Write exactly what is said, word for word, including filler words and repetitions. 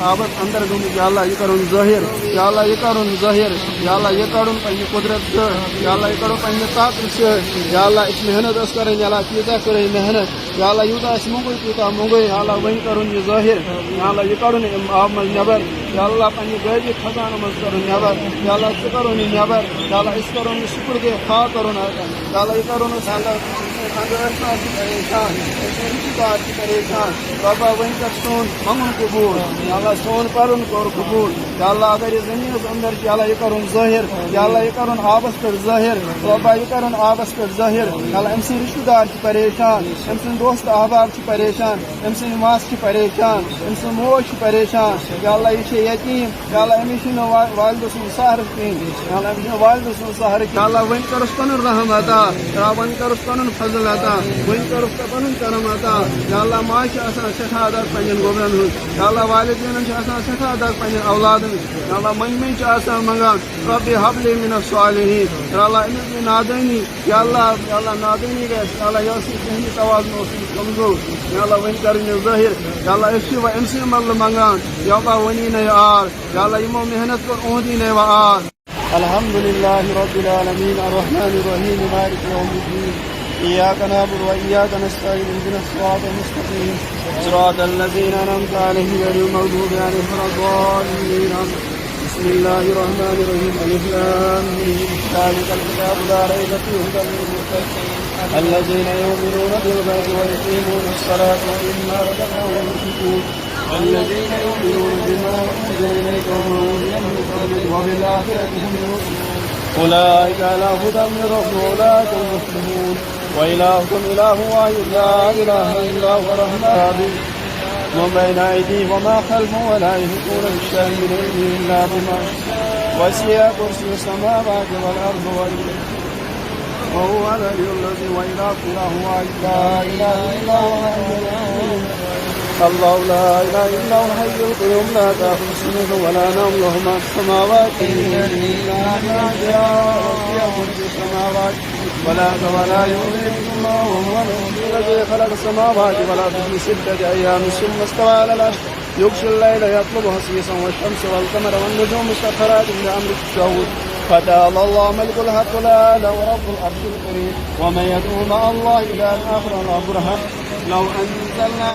آبس اندر گٔمٕژ، یا اللہ، یہِ کرُن ظٲہِر، یا اللہ، یہِ کرُن ظٲہِر، یا اللہ، یہِ کڑُن پننہِ قدرت سۭتۍ، یا اللہ، یہِ کڑُن پننہِ طاقتہٕ سۭتۍ، یا اللہ، أسۍ محنت ٲس کرٕنۍ، یا اللہ، تیٖژاہ کٔرٕے محنت، یا اللہ، یوٗتاہ اَسہِ موٚنگُے، تیوٗتاہ موٚنگُے، یا اللہ، وۄنۍ کَرُن یہِ ظٲہِر۔ یا اللہ، یہِ کَڑُن اَمہِ آبہٕ منٛز نٮ۪بر۔ یا اللہ، پننہِ غٲبی خزانہٕ منٛز کَڑُن نٮ۪بر۔ یا اللہ، ژٕ کَڑُن یہِ نٮ۪بر۔ یا اللہ، أسۍ کَڑُن یہِ سُپرد خاک کَڑُن اَتٮ۪ن۔ یا اللہ، یہِ کَڑُن أسۍ اَندر، اَندر ٲسۍ نہٕ اَسہِ پریشان، أسۍ چھِ رِشتہٕ دار تہِ پریشان۔ رۄبا، وۄنۍ کَر سون منٛگُن قبوٗل۔ یا اللہ، سون پَرُن کَر قبوٗل۔ یا اللہ، اگر یہِ زٔمیٖنَس اَندر چھِ، یا اللہ، یہِ کَڑُن ظٲہِر۔ یا اللہ، یہِ کَڑُن آبَس پٮ۪ٹھ ظٲہِر۔ رۄبا، یہِ کَڑُن آبَس پٮ۪ٹھ ظٲہِر۔ یا اللہ، أمۍ سٕنٛدۍ رِشتہٕ دار پریشان، أمۍ سٕنٛدۍ دوست احباب چھِ پریشان، أمۍ سٕنٛدۍ ماس چھِ پریشان، أمۍ سٕنٛز موج چھِ پریشان۔ یا اللہ، یہِ چھِ یتیٖم۔ یا اللہ، أمِس چھِنہٕ وا-، والدٕ سُنٛد سہارٕ کِہیٖنۍ۔ یا اللہ، أمِس چھِنہٕ والدٕ سُنٛد سہارٕ کِہیٖنۍ۔ یا اللہ، وۄنۍ کٔرٕس پنُن رحم عطا۔ یا اللہ، وۄنۍ کٔرٕس پنُن فضل عطا۔ وۄنۍ کٔرٕس ژےٚ پنُن کرم عطا۔ یا اللہ، ماجہِ چھِ آسان سٮ۪ٹھاہ دگ پننٮ۪ن گوبرن ہٕنٛز۔ یا اللہ، والدینن چھِ آسان سٮ۪ٹھاہ دگ پننٮ۪ن اولادن ہٕنٛز۔ یا اللہ، مٔنٛزۍ مٔنٛزۍ چھِ آسان منٛگان، رب ہب لی من الصالحین۔ یا اللہ، أمِس گٔے نادٲنی۔ یا اللہ، یا اللہ، نادٲنی گژھِ، یا اللہ، یہِ ٲس نہٕ ذہنی توازن اوس أمِس کمزور۔ یا اللہ، وۄنۍ کر مےٚ ظٲہِر۔ یا اللہ، أسۍ چھِ وۄنۍ أمۍ سٕے بدلہٕ منٛگان۔ یا اللہ، وۄنی نَے آر۔ یا اللہ، یِمو محنت کٔر، اُہُنٛدی نَے وۄنۍ آر۔ الحمد لله رب العالمين، الرحمن الرحيم، مالك يوم الدين، إياك نعبد وإياك نستعين، اهدنا الصراط المستقيم، صراط الذين أنعمت عليهم غير المغضوب عليهم ولا الضالين. آمين. بسم الله الرحمن الرحيم. ألف لام ميم. ذلك الكتاب لا ريب فيه هدى للمتقين الذين يؤمنون بالغيب ويقيمون الصلاة ومما رزقناهم ينفقون. والذين يؤمنون بما أنزل إليك وما أنزل من قبلك وبالآخرة هم يوقنون. أولئك على هدى من ربهم وأولئك هم المفلحون. وإلهكم إله واحد لا إله إلا هو الرحمن الرحيم. من بين أيديهم وما خلفهم ولا يحيطون بشيء من علمه إلا بما شاء. وسع كرسيه السماوات والأرض وال-، وهو العلي العظيم. وإلهكم إله واحد لا إله إلا هو الحي القيوم. الله لا إله إلا هو الحي القيوم لا تأخذه سنة ولا نوم له ما في السماوات ولا الأرض ولا يؤذيكم وهو الذي خلق السماوات والأرض في ستة أيام ثم استوى على العرش يغشي الليل يطلبه حثيثا والشمس والقمر والنجوم مسخرات بأمره. فتعالى الله الملك الحق لا إله ورب العرش الكريم. ومن يدعو مع الله إلها آخر لا برهان لو أنزلنا